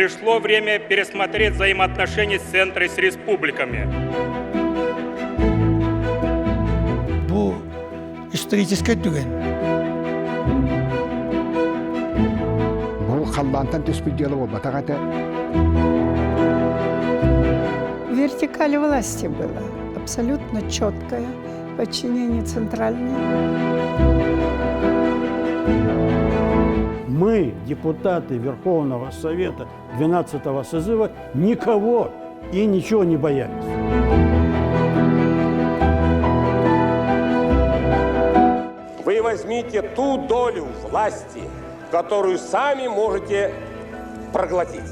Пришло время пересмотреть взаимоотношения с центром с республиками. Бу историческай түгэн. Бу халлаантан түспүт дьыала буолбатах этэ. Вертикаль власти была абсолютно четкая, подчинение центральной. Мы, депутаты Верховного Совета 12 созыва, никого и ничего не боялись. Вы возьмите ту долю власти, которую сами можете проглотить.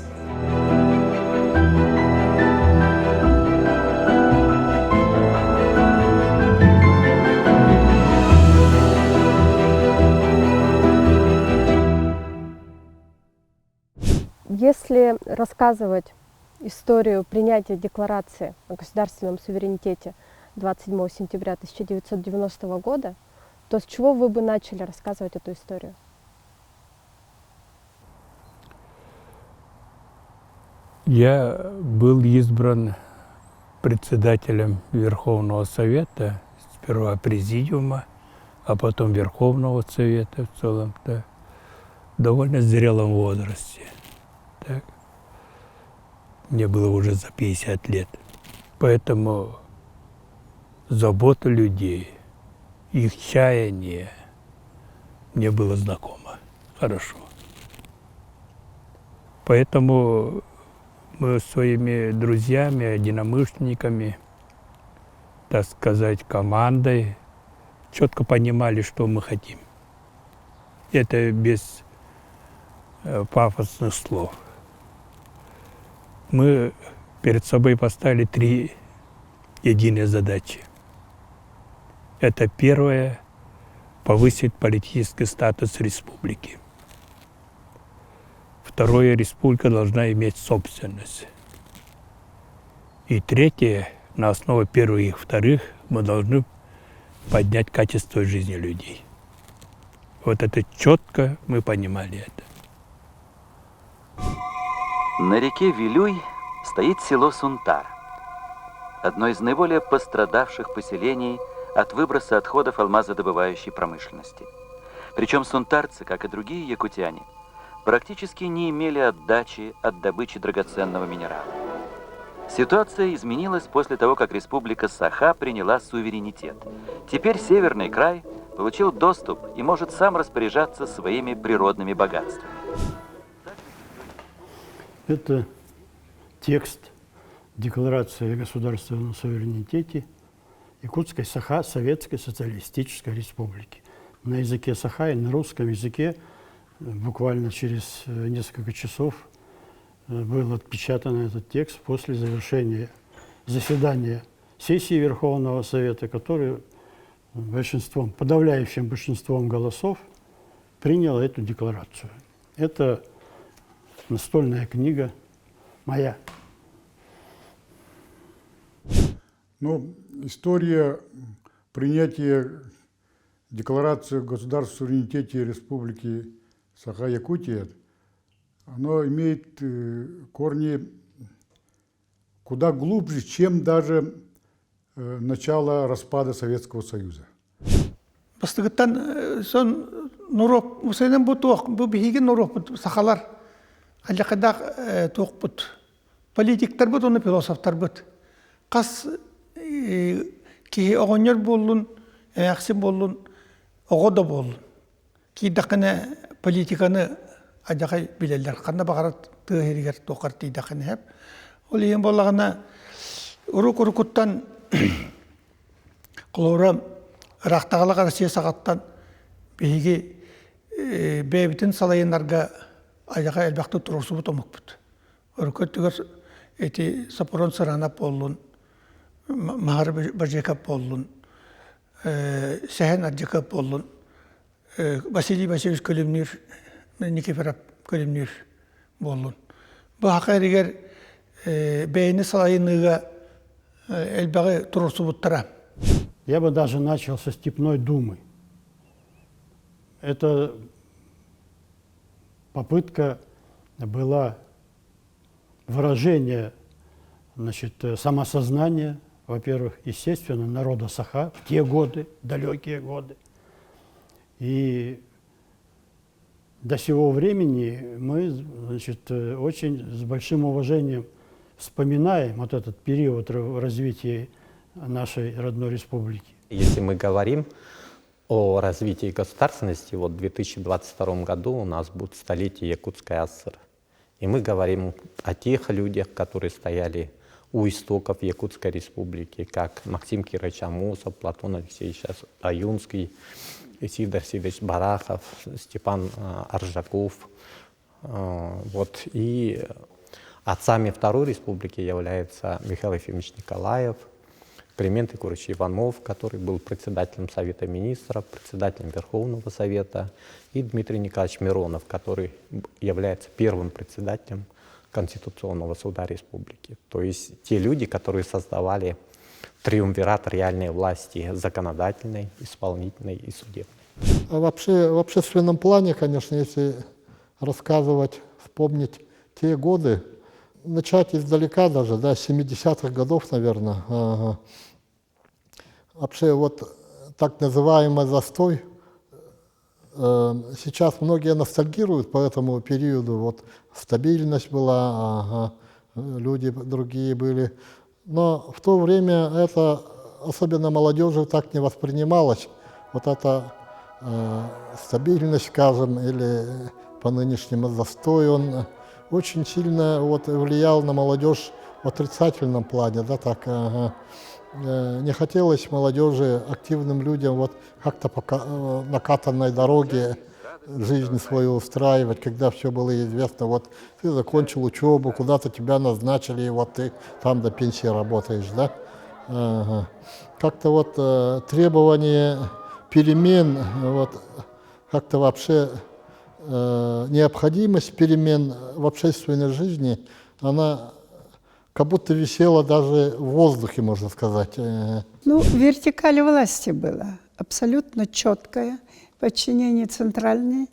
Если рассказывать историю принятия Декларации о государственном суверенитете 27 сентября 1990 года, то с чего вы бы начали рассказывать эту историю? Я был избран председателем Верховного Совета, сперва Президиума, а потом Верховного Совета в целом, да, в довольно зрелом возрасте. Так. Мне было уже за 50 лет. Поэтому забота людей, их чаяние мне было знакомо хорошо. Поэтому мы своими друзьями, единомышленниками, так сказать, командой четко понимали, что мы хотим. Это без пафосных слов. Мы перед собой поставили три единые задачи. Это первое – повысить политический статус республики. Второе – республика должна иметь собственность. И третье – на основе первых и вторых мы должны поднять качество жизни людей. Вот это четко мы понимали это. На реке Вилюй стоит село Сунтар, одно из наиболее пострадавших поселений от выброса отходов алмазодобывающей промышленности. Причем сунтарцы, как и другие якутяне, практически не имели отдачи от добычи драгоценного минерала. Ситуация изменилась после того, как Республика Саха приняла суверенитет. Теперь Северный край получил доступ и может сам распоряжаться своими природными богатствами. Это текст Декларации о государственном суверенитете Якутской Саха Советской Социалистической Республики. На языке саха и на русском языке буквально через несколько часов был отпечатан этот текст после завершения заседания сессии Верховного Совета, который большинством, подавляющим большинством голосов принял эту декларацию. Это настольная книга моя. Ну, история принятия Декларации о государственном суверенитете Республики Саха-Якутия, она имеет корни куда глубже, чем даже начало распада Советского Союза. Бастыгыттан сон норуот мусайнан бу туох бу биһиги норуоппут сахалар аллакадаах туохпут политиктарбыт уонна философтарбыт хас киһи оҕонньор буоллун эмээхсин буоллун оҕо да буоллун киирдэххинэ политиканы адьахай билэллэр ханна баҕарар тыа иһигэр туоххар тиийдэххинэ сөп ол иһин буоллаҕына урук урукуттан холобура ыраахтааҕылаах Россия саҕаттан биһиги бэйэбитин салайынарга айаҕа элбэхтик туруорсубут омукпут Урукку өттүгэр ити Сопрун Сыранап буоллун, Маһары Бажеков буоллун, Сэһэн Ардьакыап буоллун, Василий Васильевич Көлүмнүүр, Никифоров Көлүмнүүр буоллун. Бу саха эригэр бэйэни салайыныыга элбэҕи туруорсубуттара. Я бы даже начал со Степной Думы. Это попытка была выражение, значит, самосознания, во-первых, естественно, народа Саха в те годы, далекие годы. И до сего времени мы, значит, очень с большим уважением вспоминаем вот этот период развития нашей родной республики. Если мы говорим о развитии государственности, вот в 2022 году у нас будет столетие Якутской АССР. И мы говорим о тех людях, которые стояли у истоков Якутской республики, как Максим Кирович Амосов, Платон Алексеевич Аюнский, Сидор Сидорович Барахов, Степан Аржаков. Вот. И отцами Второй республики являются Михаил Ефимович Николаев, Климент Егорович Иванов, который был председателем Совета Министров, председателем Верховного Совета, и Дмитрий Николаевич Миронов, который является первым председателем Конституционного суда республики. То есть те люди, которые создавали триумвират реальной власти законодательной, исполнительной и судебной. А вообще в общественном плане, конечно, если рассказывать, вспомнить те годы, начать издалека даже, да, с 70-х годов, наверное. Ага. Вообще вот так называемый застой, сейчас многие ностальгируют по этому периоду, вот стабильность была, ага, люди другие были. Но в то время это, особенно молодежью, так не воспринималось. Вот эта стабильность, скажем, или по нынешнему застой, он очень сильно вот влиял на молодежь в отрицательном плане, да, так, ага. Не хотелось молодежи, активным людям вот как-то по накатанной дороге жизнь свою устраивать, когда все было известно, вот ты закончил учебу, куда-то тебя назначили, и вот ты там до пенсии работаешь, да. Ага. Как-то вот требование перемен, вот как-то вообще необходимость перемен в общественной жизни, она как будто висела даже в воздухе, можно сказать. Ну, вертикаль власти была абсолютно четкая, подчинение центральное.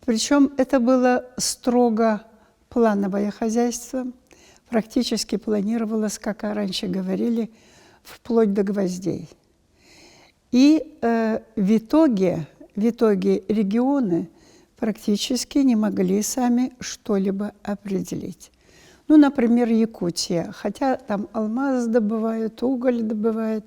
Причем это было строго плановое хозяйство. Практически планировалось, как раньше говорили, вплоть до гвоздей. И в итоге регионы практически не могли сами что-либо определить. Ну, например, Якутия. Хотя там алмаз добывают, уголь добывают.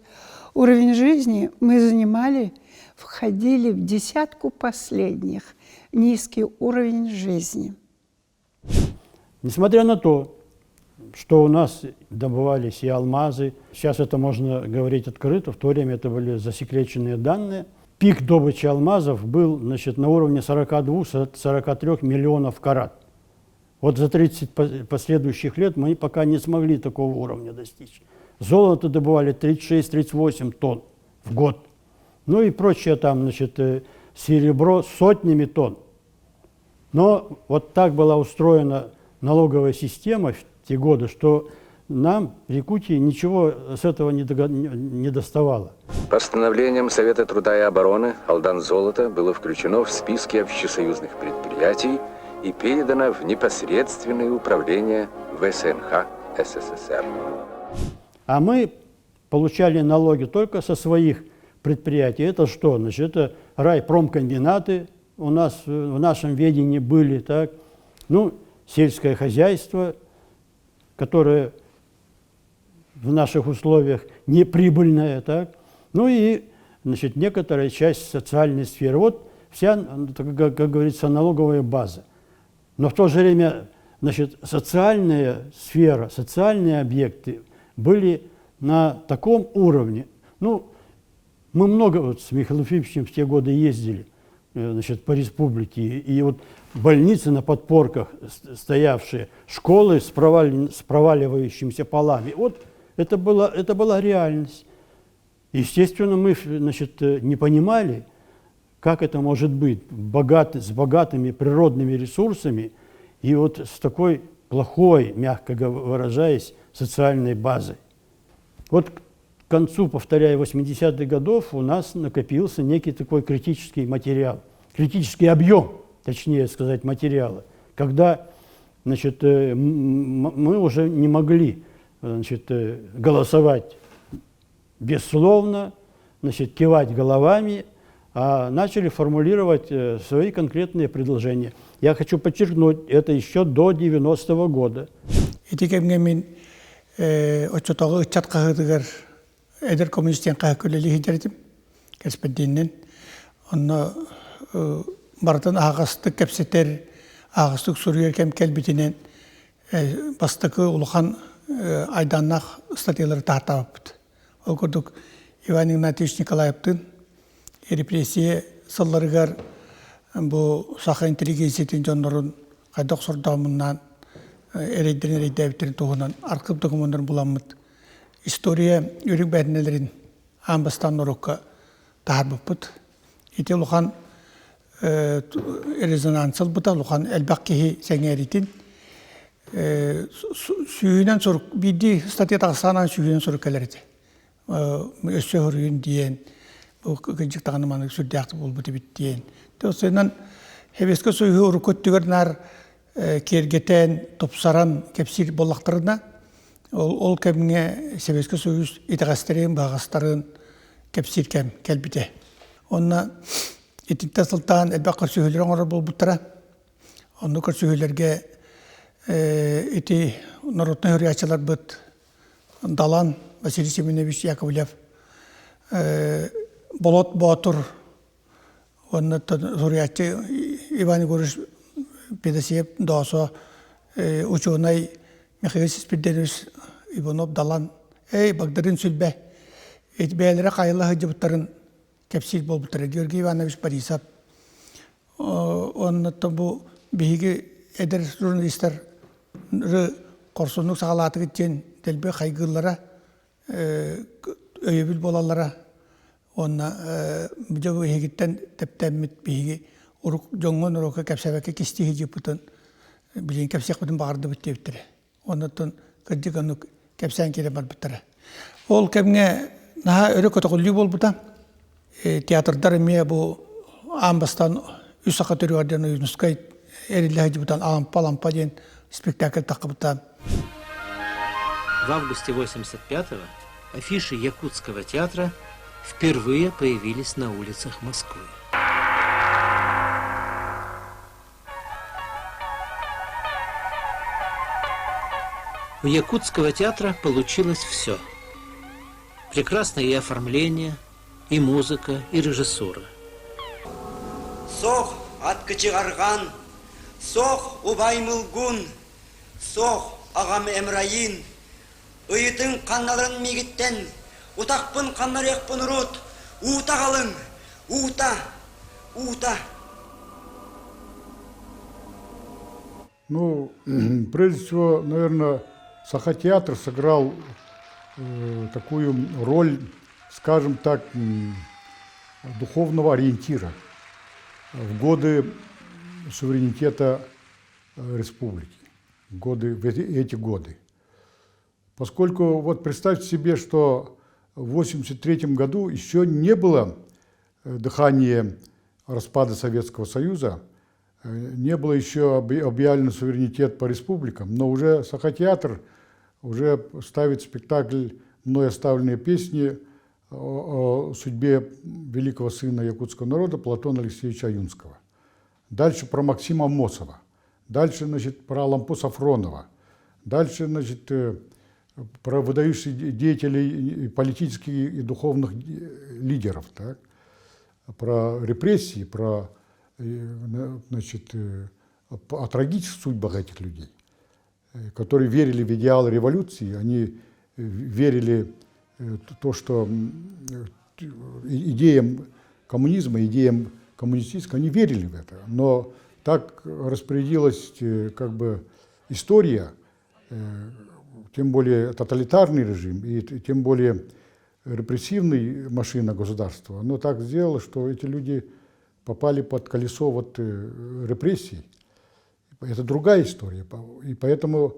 Уровень жизни мы занимали, входили в десятку последних. Низкий уровень жизни. Несмотря на то, что у нас добывались и алмазы, сейчас это можно говорить открыто, в то время это были засекреченные данные. Пик добычи алмазов был, значит, на уровне 42-43 миллионов карат. Вот за 30 последующих лет мы пока не смогли такого уровня достичь. Золото добывали 36-38 тонн в год. Ну и прочее там, значит, серебро сотнями тонн. Но вот так была устроена налоговая система в те годы, что нам в Якутии ничего с этого не доставало. Постановлением Совета труда и обороны Алдан-Золото было включено в списки общесоюзных предприятий и передано в непосредственное управление ВСНХ СССР. А мы получали налоги только со своих предприятий. Это что? Значит, это райпромкомбинаты у нас в нашем ведении были, так? Ну, сельское хозяйство, которое в наших условиях неприбыльное, так? Ну и, значит, некоторая часть социальной сферы. Вот вся, как говорится, налоговая база. Но в то же время, значит, социальная сфера, социальные объекты были на таком уровне. Ну, мы много вот с Михаилом Ефимовичем в те годы ездили, значит, по республике, и вот больницы на подпорках стоявшие, школы с проваливающимися полами. Вот это была реальность. Естественно, мы, значит, не понимали, как это может быть с богатыми природными ресурсами и вот с такой плохой, мягко выражаясь, социальной базой. Вот к концу, повторяю, 80-х годов у нас накопился некий такой критический материал, критический объем, точнее сказать, материала, когда Значит, мы уже не могли значит, голосовать бессловно, значит, кивать головами, а начали формулировать свои конкретные предложения. Я хочу подчеркнуть, это еще до 90-го года. Ити кэмҥэ мин оччотооҕу ыччат хаһыатыгар эдэр коммунист диэн хаһыакка үлэлии сылдьар этим кэрэспэдьиэнинэн. Онно барытын аһаҕастык кэпсэтэр, аһаҕастык суруйар кэм кэлбитинэн бастакы улахан айдааннаах ыстатыйалары таһаартаабыппыт. Ол курдук Иван Игнатьевич Николаевтыын репрессия сылларыгар бу саха интеллигенциятын дьоннорун хайдах сордоомуннаан эрэйдэрин эрэйдээбиттэрин туһунан архыып докумуоннарын буламмыт история үрүк бээтинэлэрин аан бастаан норуокка таһаарбыппыт. Ити улахан резонанс ылбыта, улахан элбэх киһи сэҥээритин. Сүүһүнэн сурук, биирдии статья тахсаанан сүүһүнэн сурук кэлэр этэ. Өссө хоруйун диэн, бу кырдьык даҕаны маннык сүрдээхтик буолбут эбит диэн. Тосынан Сэбиэскэй Союһу урукку өттүгэр наар киэргэтэн, тупсаран кэпсиир буоллахтарына, ол, ол кэмҥэ Сэбиэскэй Союз итэҕэстэрин, баҕастарын кэпсиир кэм кэлбитэ. Онно итинтэн сылтаан элбэх көрсүһүүлэри оҥорор буолбуттара. Онно көрсүһүүлэргэ ити народнай суруйааччыларбыт Далан Василий Семенович Яковлев, Болот Боотур уонна суруйааччы Иван Егорович Педосеев Доосо, учуонай Михаил Спиридонович Иванов Далан, эй, Багдарыын Сүлбэ бэйэлэрэ хайыла сылдьыбыттарын кэпсиир буолбуттара. Георгий Иванович Борисов оннуттан бу биһиги эдэр журналистар хорсуннук саҕалаатыгыт диэн дэлби хайгыыллара, өйөбүл буолаллара уонна дьэ бу эһигиттэн тэптэммит биһиги урук дьоҥҥо норуокка кэпсээбэккэ кистии сылдьыппытын билигин кэпсиэхпитин баҕардыбыт диэбиттэрэ. Оннуттан кырдьык оннук кэпсээн киирэн барбыттара. Ол кэмҥэ наһаа өрө көтөҕүллүү буолбута. Театрдар эмиэ бу аан бастаан үс саха төрүөҕэр диэн Ойуунускай эриллэ сылдьыбытан Алампа-Алампа диэн спектакль таххыбыта. В августе 85-го афиши Якутского театра впервые появились на улицах Москвы. У Якутского театра получилось все. Прекрасное и оформление, и музыка, и режиссура. Сох аткычыгарган, сох убаймылгун, сох аҕам Эмраин, ыйытыҥ ханналарын миигиттэн, утахпын ханнарыахпын урут, уута аҕалыҥ, уута, уута. Ну, прежде всего, наверное, Саха-театр сыграл такую роль, скажем так, духовного ориентира в годы суверенитета республики, годы, в эти годы. Поскольку, вот представьте себе, что в 1983 году еще не было дыхания распада Советского Союза, не было еще объявлен суверенитет по республикам, но уже Сахатеатр уже ставит спектакль «Мной оставленные песни» о судьбе великого сына якутского народа Платона Алексеевича Аюнского. Дальше про Максима Мосова. Дальше, значит, про Лампу Сафронова. Дальше, значит, про выдающихся деятелей политических и духовных лидеров. Так? Про репрессии, про значит, о трагических судьбах этих людей, которые верили в идеал революции, они верили то, что идеям коммунизма, идеям коммунистического, они верили в это. Но так распорядилась как бы история, тем более тоталитарный режим и тем более репрессивный машина государства, оно так сделало, что эти люди попали под колесо вот репрессий. Это другая история. И поэтому,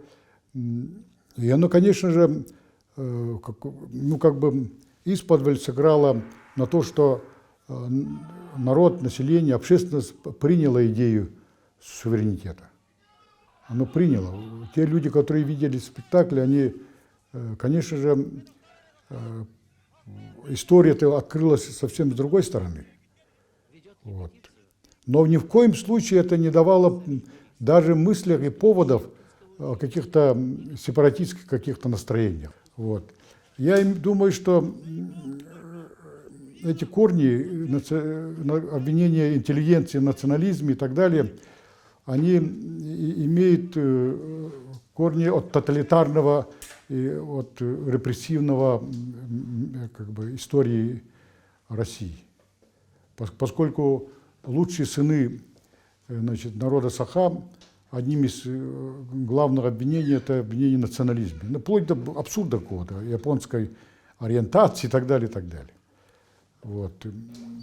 и оно, конечно же, ну, как бы исподволь сыграло на то, что народ, население, общественность приняло идею суверенитета. Оно приняло. Те люди, которые видели спектакль, они, конечно же, история-то открылась совсем с другой стороны. Вот. Но ни в коем случае это не давало даже мыслях и поводов о каких-то сепаратистских каких-то настроениях. Вот. Я думаю, что эти корни обвинения интеллигенции в национализме и так далее, они имеют корни от тоталитарного и от репрессивного как бы, истории России. Поскольку лучшие сыны, значит, народа Саха, одним из главных обвинений это обвинение в национализме. Ну, вплоть до абсурда какого-то, японской ориентации и так далее, и так далее. Вот.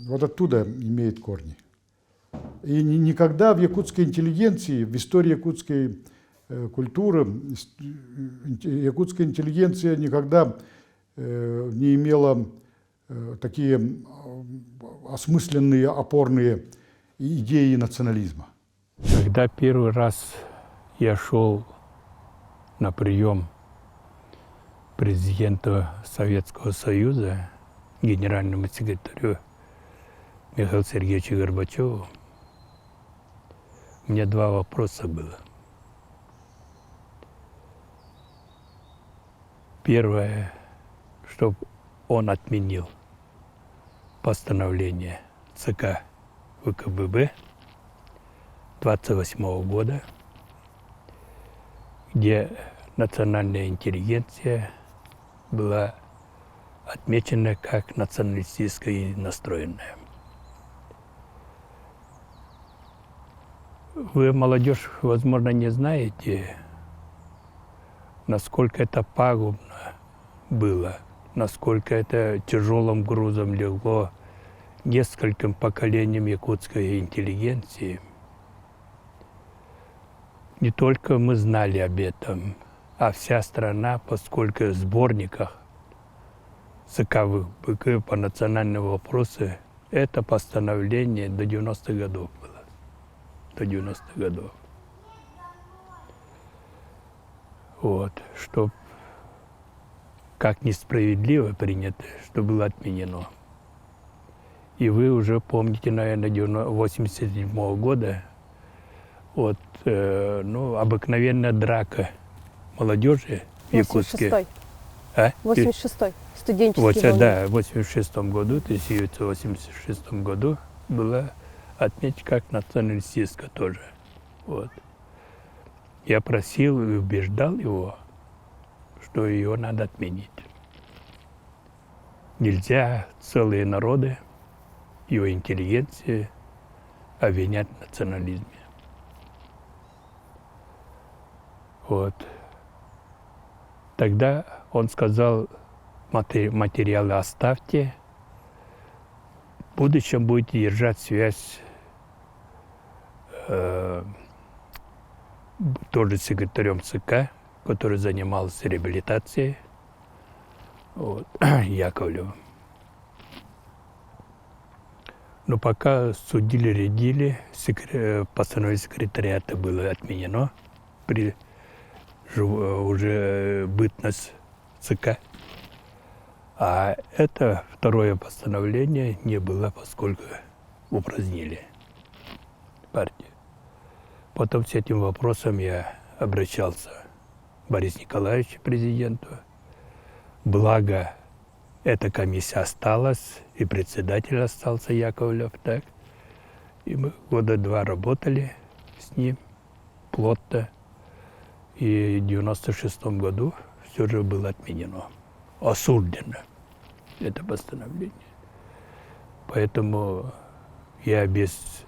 Вот оттуда имеет корни. И никогда в якутской интеллигенции, в истории якутской культуры, якутская интеллигенция никогда не имела такие осмысленные, опорные идеи национализма. Когда первый раз я шел на прием президента Советского Союза, генеральному секретарю Михаилу Сергеевичу Горбачеву, у меня два вопроса было. Первое, чтобы он отменил постановление ЦК ВКПБ 28 года, где национальная интеллигенция была отмечена как националистически настроенная. Вы, молодежь, возможно, не знаете, насколько это пагубно было, насколько это тяжелым грузом легло нескольким поколениям якутской интеллигенции. Не только мы знали об этом, а вся страна, поскольку в сборниках ЦК ВКП по национальным вопросам это постановление до 90-х годов было. До 90-х годов. Вот, чтоб как несправедливо принято, что было отменено. И вы уже помните, наверное, 87 года, вот, ну, обыкновенная драка молодежи в Якутске. 86-й. А? 86-й, студенческий вот, да, в 86 году, 1986 году была отмечена как националистическая тоже. Вот. Я просил и убеждал его, что ее надо отменить. Нельзя целые народы, его интеллигенции обвинять в национализме. Вот. Тогда он сказал, материалы оставьте, в будущем будете держать связь тоже с секретарем ЦК, который занимался реабилитацией, вот, Яковлевым. Но пока судили, рядили, постановление секретариата было отменено при уже бытность ЦК. А это второе постановление не было, поскольку упразднили партию. Потом с этим вопросом я обращался к Борису Николаевичу, президенту. Благо, эта комиссия осталась, и председатель остался Яковлев, так. И мы года два работали с ним плотно. И в 96 году все же было отменено, осуждено это постановление. Поэтому я без,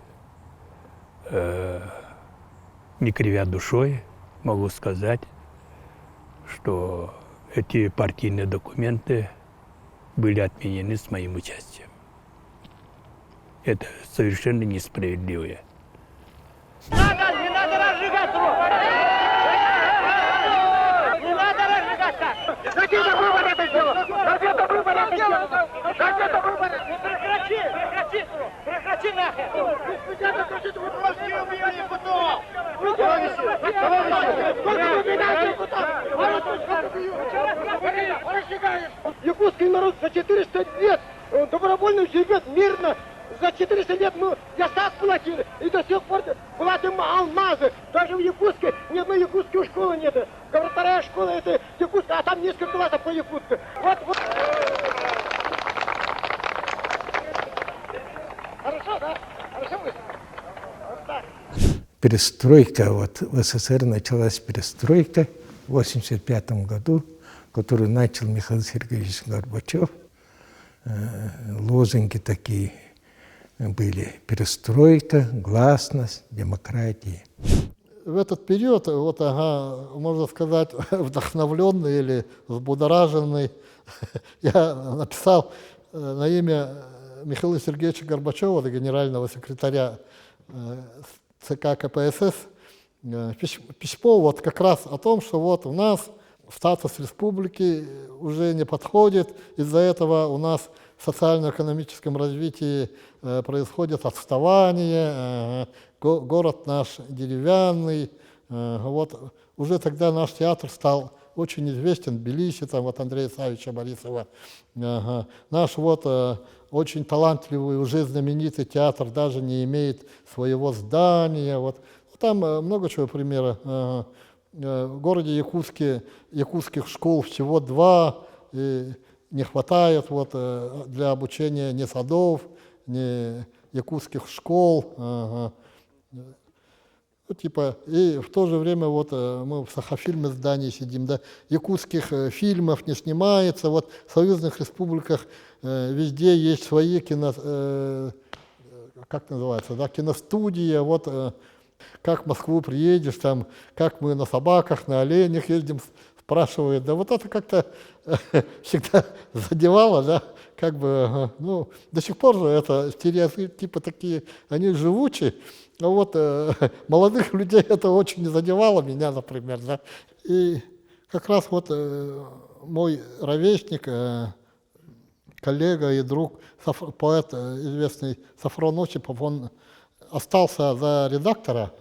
не кривя душой, могу сказать, что эти партийные документы были отменены с моим участием. Это совершенно несправедливое. Не надо разжигать рот! Не надо разжигать так! Зачем ты выбор это сделал? Зачем ты выбор это сделал? Зачем ты выбор? Прекрати! Прекрати! Прекрати нахер! Товарищи! народ за 400 лет добровольно живет мирно. За 400 лет мы ясак платили, и до сих пор платим алмазы. Даже в Якутске ни одной якутской школы нет. Говорят, вторая школа это Якутская, а там несколько классов по Якутску. Вот, вот. Хорошо, да? Хорошо вышло? Вот так. Перестройка, вот в СССР началась перестройка в 1985 году, которую начал Михаил Сергеевич Горбачев. Лозунги такие были: перестройка, гласность, демократия. В этот период, вот, ага, можно сказать, вдохновленный или взбудораженный, я написал на имя Михаила Сергеевича Горбачева, генерального секретаря ЦК КПСС, письмо вот как раз о том, что вот у нас статус республики уже не подходит, из-за этого у нас в социально-экономическом развитии происходит отставание, город наш деревянный. Вот уже тогда наш театр стал очень известен, Тбилиси, там вот Андрея Савича Борисова. Ага. Наш вот очень талантливый, уже знаменитый театр даже не имеет своего здания. Вот. Там много чего примера. Ага. В городе Якутске якутских школ всего 2, и не хватает вот для обучения ни садов, ни якутских школ. Ага. Ну, типа, и в то же время вот мы в Сахафильме здании сидим, да, якутских фильмов не снимается, вот в союзных республиках везде есть свои кино, как называется, да, киностудия, вот как в Москву приедешь, там, как мы на собаках, на оленях ездим, спрашивают, да вот это как-то всегда задевало, да, как бы, ну, до сих пор же это стереотипы такие, они живучие, а вот молодых людей это очень задевало, меня, например, да, и как раз вот мой ровесник, коллега и друг, поэт известный Софрон Осипов, он остался за редактора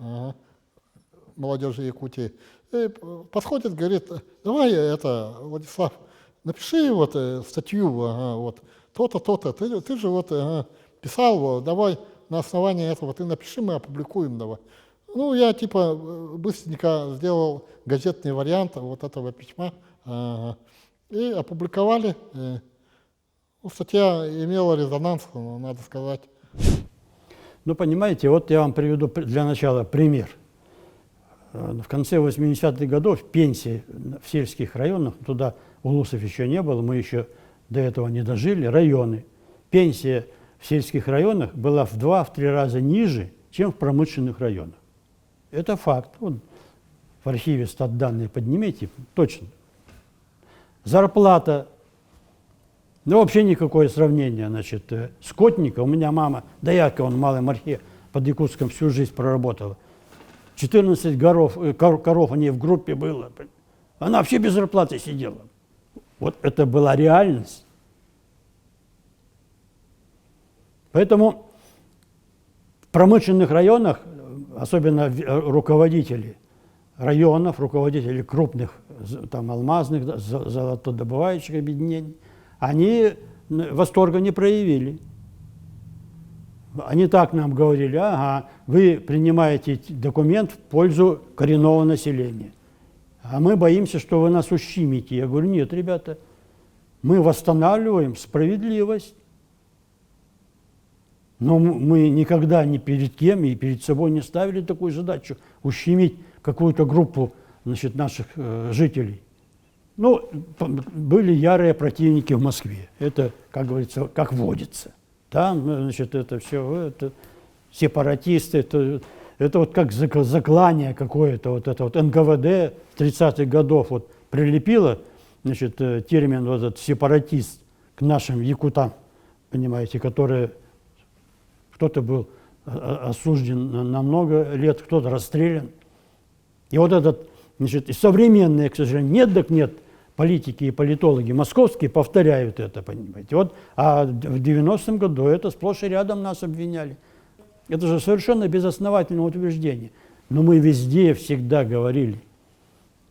«Молодежи Якутии», и подходит, говорит, давай это, Владислав, напиши вот статью, ага, вот, то-то, то-то, ты же вот ага, писал, вот, давай на основании этого ты напиши, мы опубликуем, давай. Ну, я типа быстренько сделал газетный вариант вот этого письма, ага, и опубликовали. Ну, статья имела резонанс, надо сказать. Ну, понимаете, вот я вам приведу для начала пример. В конце 80-х годов пенсии в сельских районах, туда улусов еще не было, мы еще до этого не дожили, районы. Пенсия в сельских районах была в 2-3 раза ниже, чем в промышленных районах. Это факт. Вот в архиве статданные поднимите, точно. Зарплата, ну вообще никакое сравнение, значит, скотника, у меня мама, доярка, он в Малой Мархе под Якутском всю жизнь проработала. 14 коров у нее в группе было. Она вообще без зарплаты сидела. Вот это была реальность. Поэтому в промышленных районах, особенно руководители районов, руководители крупных там, алмазных, золотодобывающих объединений, они восторга не проявили. Они так нам говорили, ага, вы принимаете документ в пользу коренного населения, а мы боимся, что вы нас ущемите. Я говорю, нет, ребята, мы восстанавливаем справедливость. Но мы никогда ни перед кем и перед собой не ставили такую задачу ущемить какую-то группу, значит, наших жителей. Ну, были ярые противники в Москве. Это, как говорится, как водится. Там, значит, это все, это сепаратисты, это вот как заклание какое-то, вот это вот НКВД 30-х годов вот прилепило, значит, термин вот этот сепаратист к нашим якутам, понимаете, которые, кто-то был осужден на много лет, кто-то расстрелян. И вот этот, значит, и современные, к сожалению, нет так нет, политики и политологи московские повторяют это, понимаете. Вот, а в 90-м году это сплошь и рядом нас обвиняли. Это же совершенно безосновательное утверждение. Но мы везде всегда говорили,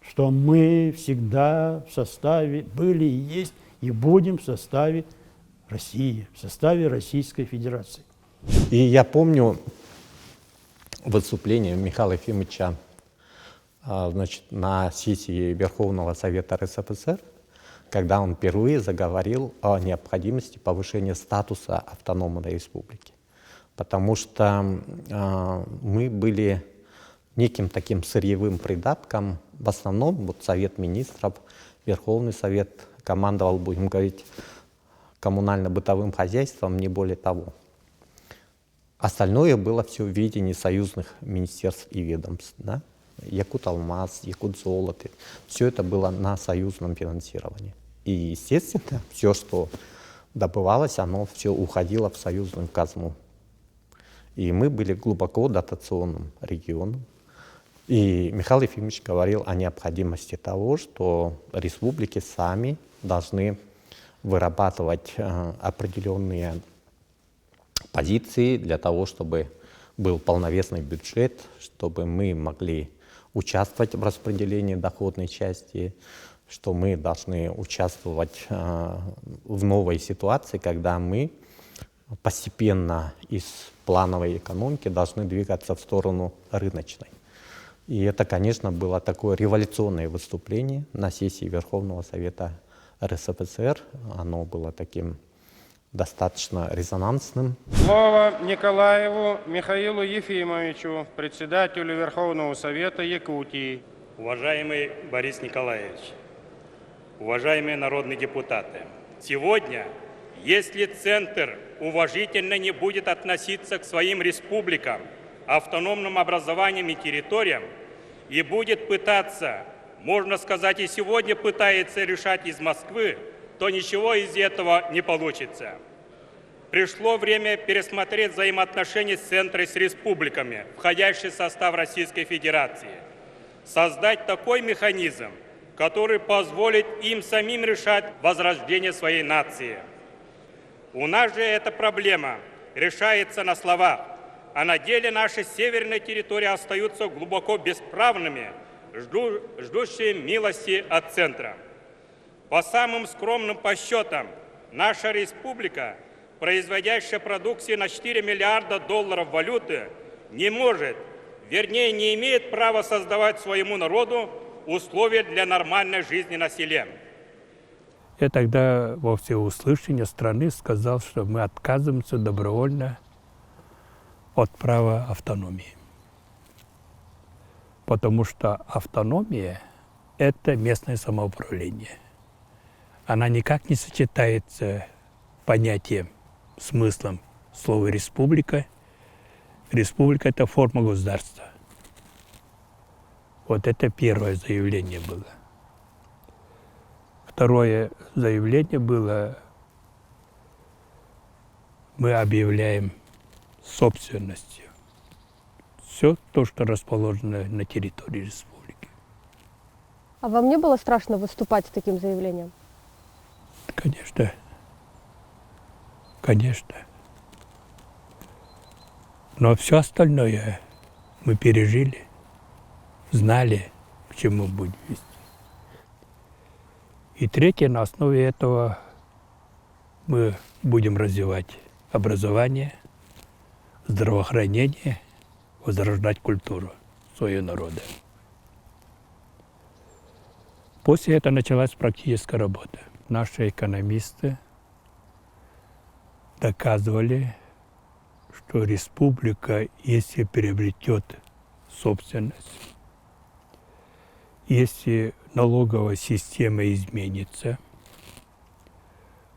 что мы всегда в составе были и есть и будем в составе России, в составе Российской Федерации. И я помню выступление Михаила Ефимовича значит, на сессии Верховного Совета РСФСР, когда он впервые заговорил о необходимости повышения статуса автономной республики. Потому что мы были неким таким сырьевым придатком. В основном вот Совет Министров, Верховный Совет командовал, будем говорить, коммунально-бытовым хозяйством, не более того. Остальное было все в видении союзных министерств и ведомств. Да? Якут-Алмаз, Якут-Золото. Все это было на союзном финансировании. И, естественно, все, что добывалось, оно все уходило в союзную казну. И мы были глубоко дотационным регионом. И Михаил Ефимович говорил о необходимости того, что республики сами должны вырабатывать определенные позиции для того, чтобы был полновесный бюджет, чтобы мы могли участвовать в распределении доходной части, что мы должны участвовать в новой ситуации, когда мы постепенно из плановой экономики должны двигаться в сторону рыночной. И это, конечно, было такое революционное выступление на сессии Верховного Совета РСФСР. Оно было таким достаточно резонансным. Слово Николаеву Михаилу Ефимовичу, председателю Верховного Совета Якутии. Уважаемый Борис Николаевич, уважаемые народные депутаты, сегодня, если Центр уважительно не будет относиться к своим республикам, автономным образованиям и территориям, и будет пытаться, можно сказать, и сегодня пытается решать из Москвы, то ничего из этого не получится. Пришло время пересмотреть взаимоотношения с Центром и с республиками, входящими в состав Российской Федерации. Создать такой механизм, который позволит им самим решать возрождение своей нации. У нас же эта проблема решается на словах, а на деле наши северные территории остаются глубоко бесправными, ждущие милости от центра. По самым скромным подсчетам, наша республика, производящая продукции на 4 миллиарда долларов валюты, не может, вернее, не имеет права создавать своему народу условия для нормальной жизни на селе. Я тогда во всеуслышание страны сказал, что мы отказываемся добровольно от права автономии. Потому что автономия – это местное самоуправление. Она никак не сочетается понятием, смыслом слова «республика». Республика – это форма государства. Вот это первое заявление было. Второе заявление было, мы объявляем собственностью все то, что расположено на территории республики. А вам не было страшно выступать с таким заявлением? Конечно. Конечно. Но все остальное мы пережили, знали, к чему будет вести. И третье, на основе этого мы будем развивать образование, здравоохранение, возрождать культуру своего народа. После этого началась практическая работа. Наши экономисты доказывали, что республика, если приобретет собственность, если налоговая система изменится,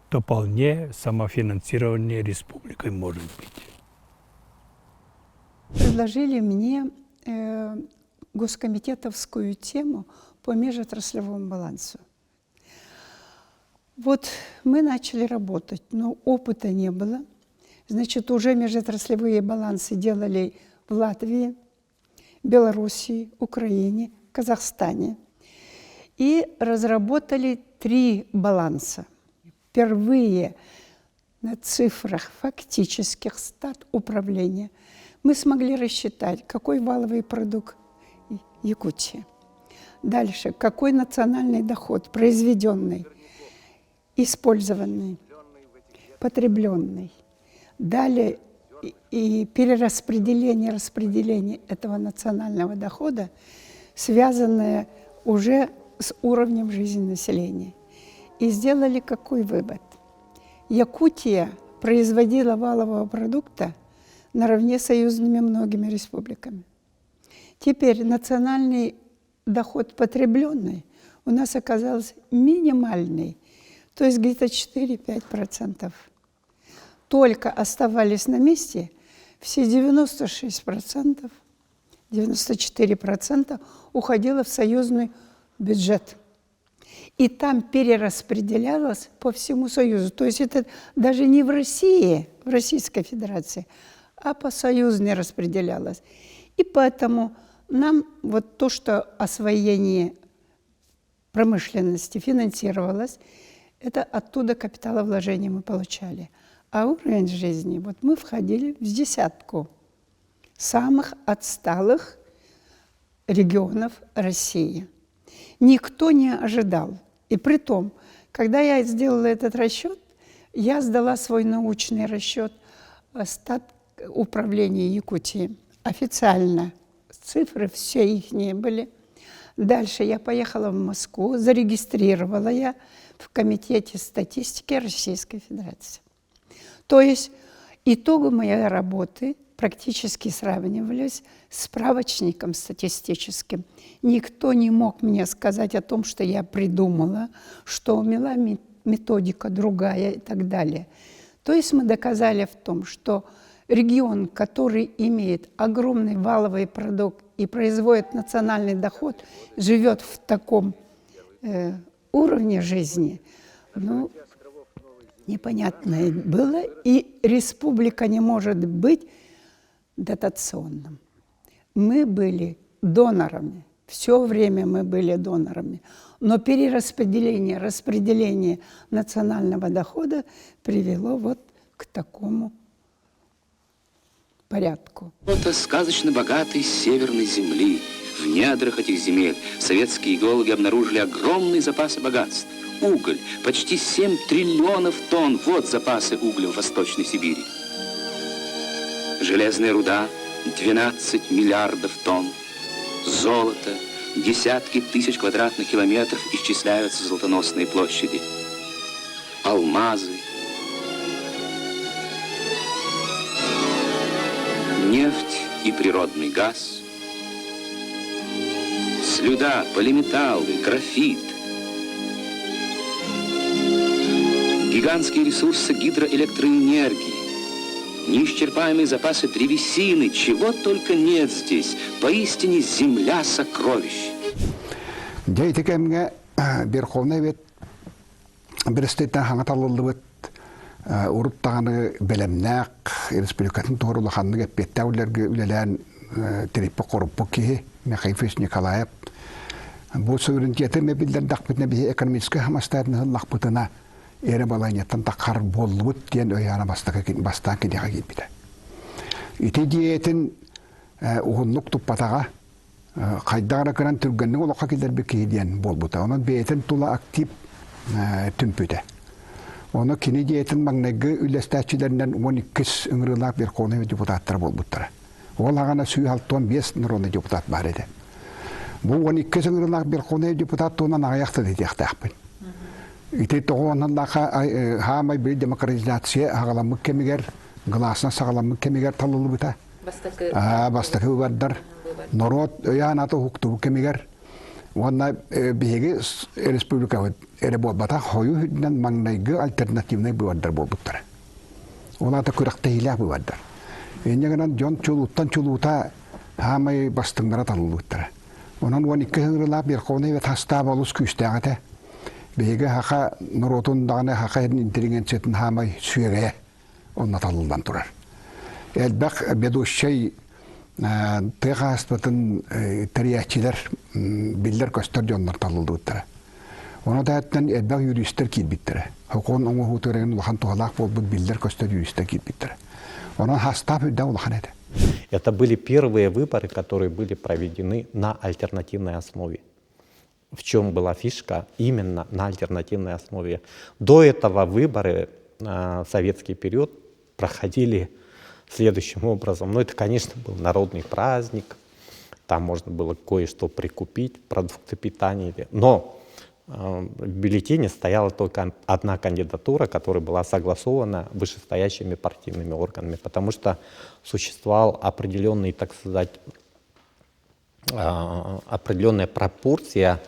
то вполне самофинансирование республикой может быть. Предложили мне госкомитетовскую тему по межотраслевому балансу. Вот мы начали работать, но опыта не было. Значит, уже межотраслевые балансы делали в Латвии, Белоруссии, Украине, Казахстане. И разработали 3 баланса. Впервые на цифрах фактических стат управления мы смогли рассчитать, какой валовый продукт Якутии. Дальше, какой национальный доход произведенный. Использованный, потребленный. Далее и перераспределение, распределение этого национального дохода, связанное уже с уровнем жизни населения. И сделали какой вывод? Якутия производила валового продукта наравне с союзными многими республиками. Теперь национальный доход потребленный у нас оказался минимальный, то есть где-то 4-5%. Только оставались на месте все 96%, 94% уходило в союзный бюджет. И там перераспределялось по всему Союзу. То есть это даже не в России, в Российской Федерации, а по союзной распределялось. И поэтому нам вот то, что освоение промышленности финансировалось, это оттуда капиталовложения мы получали. А уровень жизни, вот мы входили в десятку самых отсталых регионов России. Никто не ожидал. И при том, когда я сделала этот расчет, я сдала свой научный расчет стат управления Якутии официально. Цифры все ихние были. Дальше я поехала в Москву, зарегистрировала я в Комитете статистики Российской Федерации. То есть итоги моей работы практически сравнивались с справочником статистическим. Никто не мог мне сказать о том, что я придумала, что у меня методика другая и так далее. То есть мы доказали в том, что регион, который имеет огромный валовый продукт и производит национальный доход, живет в таком уровне жизни, ну, непонятное было, и республика не может быть дотационным. Мы были донорами, все время мы были донорами, но перераспределение, распределение национального дохода привело вот к такому порядку. Это сказочно богатой северной земли. В недрах этих земель советские геологи обнаружили огромные запасы богатств. Уголь, почти 7 триллионов тонн, вот запасы угля в Восточной Сибири. Железная руда, 12 миллиардов тонн. Золото, десятки тысяч квадратных километров исчисляются золотоносные площади. Алмазы, нефть и природный газ, слюда, полиметаллы, графит, гигантские ресурсы гидроэлектроэнергии, неисчерпаемые запасы древесины, чего только нет здесь. Поистине земля сокровищ. Дьэ ити кэмҥэ Верховный Совет бэрэстэбиитэл хаҥа талыллыбыт урут даҕаны бэлэмнээх республикатын туһугар улаханнык эппиэттээх үлэлэргэ үлэлээн тириппит-хоруппут киһи Михаил Ефимович Николаев бу суверенитеты эмэ биллэрдэхпитинэ биһи экономическай самостоятельность ыллахпытына эрэ балаһыанньаттан таххар буоллубут диэн өйөөнө бастакы бастаан киниэхэ киирбитэ. Ити идиэйэтин уһуннук туппатаҕа хайдах эрэ кыран түргэнник олоххо киллэрбит киһи диэн буолбута. Онон бэйэтин тула актив түмпүтэ. Ону кини идиэйэтин маҥнайгы үллэстээччилэринэн 12 ыҥырыылаах Верховный депутаттара буолбуттара. Ол аҕана 165 народный депутат баар этэ. Бу 12 ыҥырыылаах Верховный депутат туһунан аҕыйах тыл этиэхтээхпин. Ити тоҕо оннуннаахха хаамай били демократизация аҕаламмыт кэмигэр, гласность саҕаламмыт кэмигэр талыллыбыта. Бастакы выбордар норуот өйө-санаата уһуктубут кэмигэр уонна биһиги республикабыт эрэ буолбатах хойуу үрдүнэн маҥнайгы альтернативнай быбардар буолбуттара. Ол аата күрэхтэһиилээх быбардар. Инньэ гынан дьон чулууттан чулуута хаамай бастыҥнара талыллыбыттара. Онон 12 ыҥырыылаах Верховный састааба олус күүстээх этэ. Биһиги саха норуотун даҕаны саха интеллигенциятын хаамай сүөгэйэ онно талыллан турар. Элбэх ведущай тыа хаһааспытын тэрийээччилэр биллэр-көстөр дьоннор талыллыбыттара. Ону таһыттан элбэх юристэр киирбиттэрэ. Сокуон оҥоһуутугар улахан туһалаах буолбут биллэр-көстөр юристэр киирбиттэрэ. Онон састаап үрдэ улахан этэ. Это были первые выборы, которые были проведены на альтернативной основе. В чем была фишка? Именно на альтернативной основе. До этого выборы в советский период проходили следующим образом. Ну, это, конечно, был народный праздник, там можно было кое-что прикупить, продукты питания. Но в бюллетене стояла только одна кандидатура, которая была согласована вышестоящими партийными органами, потому что существовал определенный, так сказать, определенная пропорция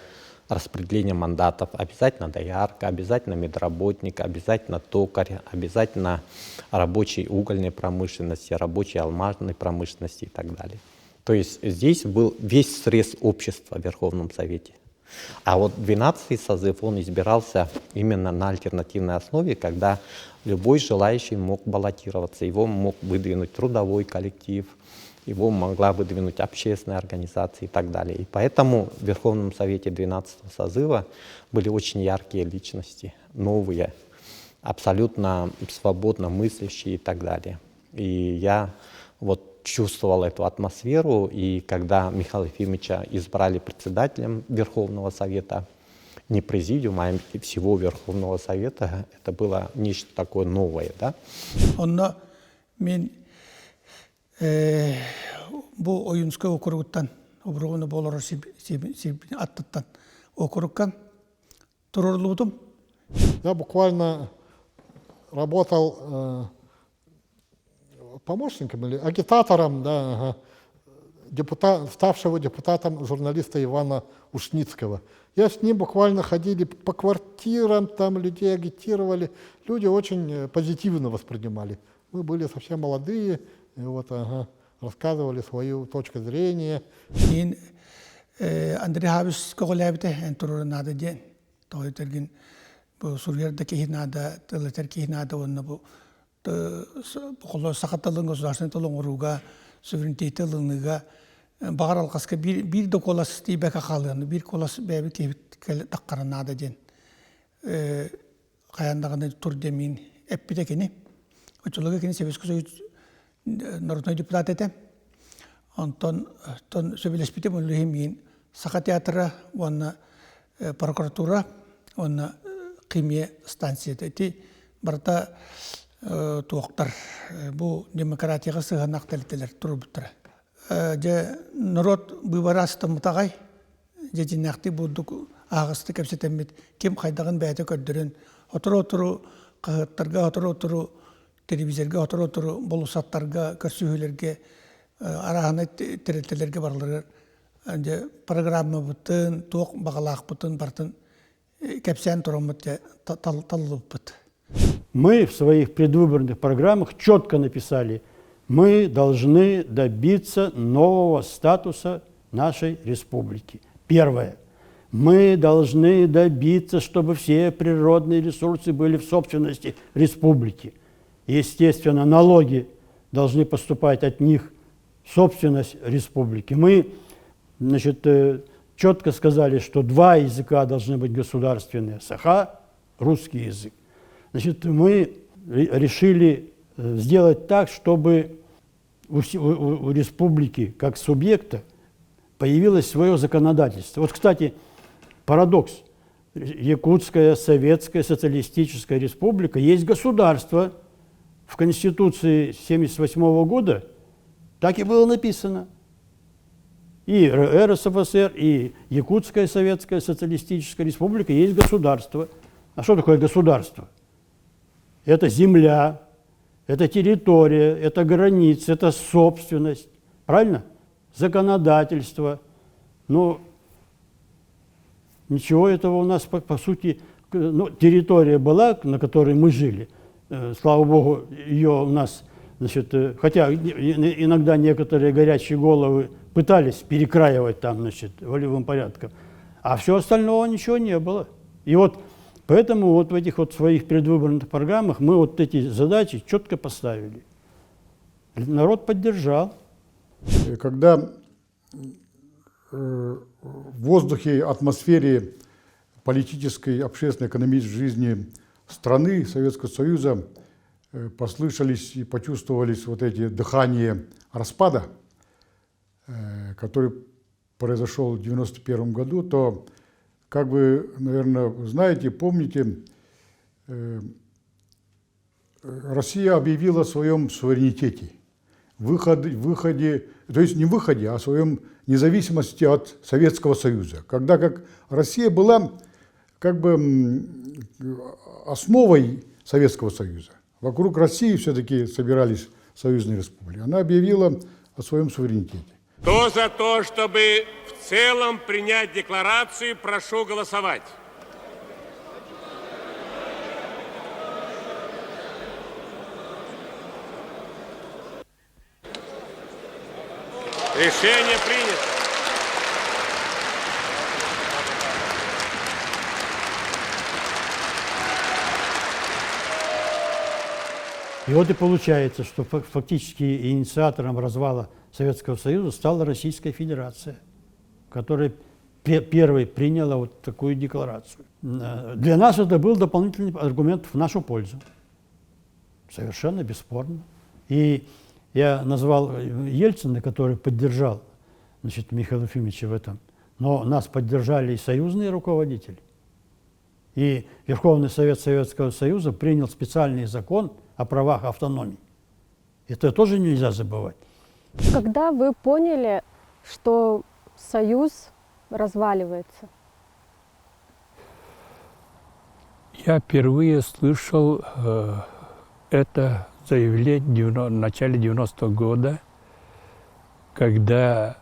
распределения мандатов. Обязательно доярка, обязательно медработник, обязательно токарь, обязательно рабочий угольной промышленности, рабочий алмазной промышленности и так далее. То есть здесь был весь срез общества в Верховном Совете. А вот 12-й созыв, он избирался именно на альтернативной основе, когда любой желающий мог баллотироваться, его мог выдвинуть трудовой коллектив, его могла выдвинуть общественная организация и так далее. И поэтому в Верховном Совете 12-го созыва были очень яркие личности, новые, абсолютно свободно мыслящие и так далее. И я вот чувствовал эту атмосферу, и когда Михаила Ефимовича избрали председателем Верховного Совета, не президиума, а всего Верховного Совета, это было нечто такое новое. Да? Онно мин бу Ойунскай округуттан обругуну болорор аттыттан округка туруоруллубутум. Я буквально работал помощником или агитатором, да, ага, ставшего депутатом журналиста Ивана Ушницкого. Я с ним буквально ходили по квартирам, там людей агитировали. Люди очень позитивно воспринимали. Мы были совсем молодые, и вот, ага, рассказывали свою точку зрения. Мин Андрей Хабис көҕүлээбитэ эн туруору наада диэн. Тоҕо этэргин бу суруйар да киһи наада, тыл этэр киһи наада уонна бу саха тылын государственный тыл оҥорууга, суверенитети ылыныыга баҕар алҕаска биир, биир да куолас тиийбэккэ хаалыан, биир куолас бэйэбит киһибит таххара наада диэн хайаан даҕаны тур диэн эппитэ кини. Оччолорго кини Советский Союз народный депутат этэ. Онтон сөбүлэспитим ол иһин миин Саха театра уонна прокуратура уонна химия станцията ити барыта туохтар бу демократияҕа сыһыаннаах тэрилтэлэр турбуттара. Дьэ народ быыбара астыммытаҕай дьэ дьиннээхтик бурдук аһаҕастык кэпсэтэммит ким хайдаҕын бэйэтэ көрдөрөн сотору-сотору хаһыаттарга сотору-сотору телевизорга сотору-сотору болусаттарга көрсүһүүлэргэ арааһынай тэрилтэлэргэ барыларыгар дьэ программабытын туох баҕалаахпытын барытын кэпсээн тураммыт дьэ талыллыбыппыт. Мы в своих предвыборных программах четко написали, мы должны добиться нового статуса нашей республики. Первое. Мы должны добиться, чтобы все природные ресурсы были в собственности республики. Естественно, налоги должны поступать от них в собственность республики. Мы значит, четко сказали, что два языка должны быть государственные – саха, русский язык. Значит, мы решили сделать так, чтобы у, у, у республики как субъекта появилось свое законодательство. Вот, кстати, парадокс. Якутская Советская Социалистическая Республика есть государство. В Конституции 1978 года так и было написано. И РСФСР, и Якутская Советская Социалистическая Республика есть государство. А что такое государство? Это земля, это территория, это границы, это собственность. Правильно? Законодательство. Но ничего этого у нас, по, по сути, ну, территория была, на которой мы жили. Слава богу, ее у нас, значит, хотя иногда некоторые горячие головы пытались перекраивать там, значит, волевым порядком, а все остального ничего не было. И вот поэтому вот в этих вот своих предвыборных программах мы вот эти задачи четко поставили. Народ поддержал. Когда в воздухе, атмосфере политической, общественной, экономической жизни страны Советского Союза послышались и почувствовались вот эти дыхания распада, который произошел в 1991 году, то Как вы, наверное, знаете, помните, Россия объявила о своем суверенитете, выход, выходе, то есть не выходе, а о своем независимости от Советского Союза. Когда как Россия была как бы основой Советского Союза. Вокруг России все-таки собирались союзные республики. Она объявила о своем суверенитете. Кто за то, чтобы в целом принять декларацию, прошу голосовать. Решение принято. И вот и получается, что фактически инициатором развала Советского Союза стала Российская Федерация, которая первой приняла вот такую декларацию. Для нас это был дополнительный аргумент в нашу пользу. Совершенно бесспорно. И я назвал Ельцина, который поддержал, значит, Михаила Ефимовича в этом. Но нас поддержали и союзные руководители. И Верховный Совет Советского Союза принял специальный закон о правах автономии. Это тоже нельзя забывать. Когда вы поняли, что Союз разваливается? Я впервые слышал это заявление в начале 90-го года, когда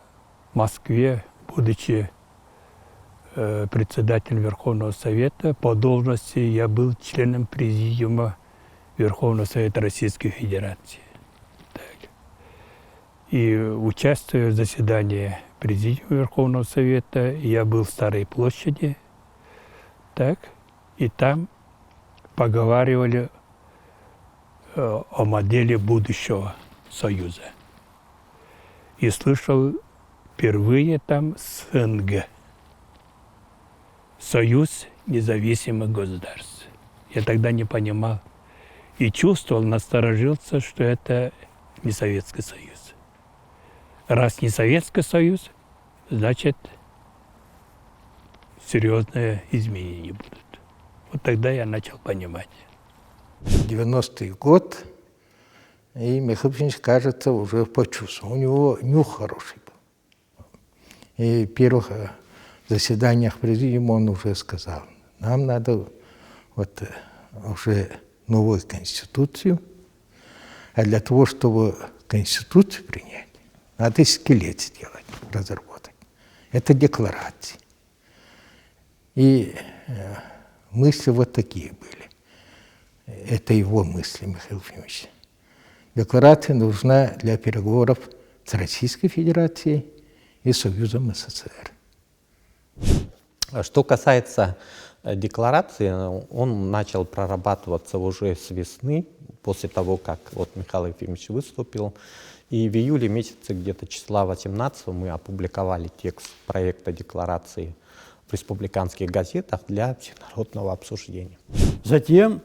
в Москве, будучи председателем Верховного Совета, по должности я был членом Президиума Верховного Совета Российской Федерации. Так. И участвуя в заседании Президиума Верховного Совета, я был в Старой площади, так, и там поговаривали о модели будущего Союза. И слышал впервые там СНГ. Союз независимых государств. Я тогда не понимал и чувствовал, насторожился, что это не Советский Союз. Раз не Советский Союз, значит, серьезные изменения будут. Вот тогда я начал понимать. 90-й год, и Михаил Ефимович, кажется, уже почувствовал. У него нюх хороший был. И в первых заседаниях президиума он уже сказал, нам надо вот уже новую конституцию, а для того, чтобы конституцию принять, надо скелет сделать, разработать. Это декларации. И мысли вот такие были. Это его мысли, Михаил Ефимович. Декларация нужна для переговоров с Российской Федерацией и Союзом СССР. Что касается декларации, он начал прорабатываться уже с весны, после того, как вот Михаил Ефимович выступил. И в июле месяце, где-то числа 18, мы опубликовали текст проекта декларации в республиканских газетах для всенародного обсуждения. Затем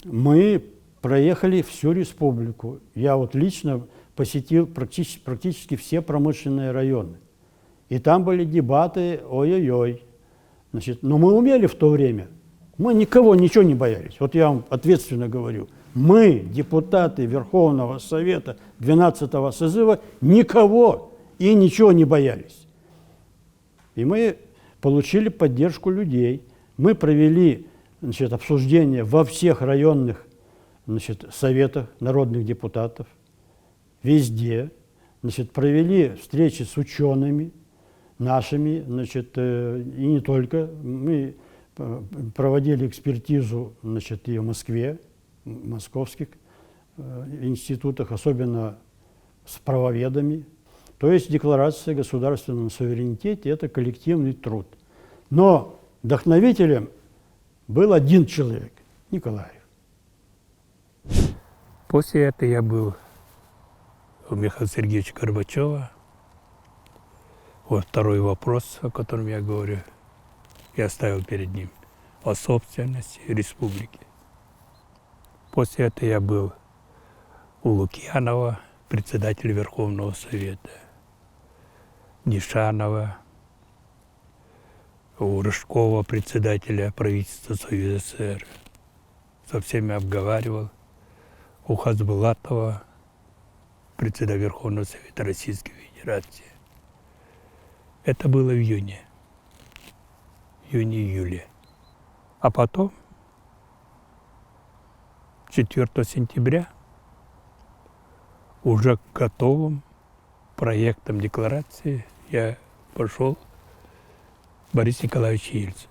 мы проехали всю республику. Я вот лично посетил практически все промышленные районы. И там были дебаты, ой-ой-ой. Значит, но мы умели в то время. Мы никого, ничего не боялись. Вот я вам ответственно говорю. Мы, депутаты Верховного Совета 12-го созыва, никого и ничего не боялись. И мы получили поддержку людей. Мы провели, значит, обсуждение во всех районных, значит, советах народных депутатов, везде. Значит, провели встречи с учеными нашими, значит, и не только. Мы проводили экспертизу, значит, и в Москве, в московских институтах, особенно с правоведами. То есть декларация о государственном суверенитете – это коллективный труд. Но вдохновителем был один человек – Николаев. После этого я был у Михаила Сергеевича Горбачева. Вот второй вопрос, о котором я говорю, я ставил перед ним, о собственности республики. После этого я был у Лукьянова, председателя Верховного Совета, Нишанова. У Рыжкова, председателя правительства Союза СССР, со всеми обговаривал. У Хасбулатова, председателя Верховного Совета Российской Федерации. Это было в июне, июне-июле. А потом, 4 сентября, уже готовым проектом декларации я пошел Борис Николаевич Ельцин.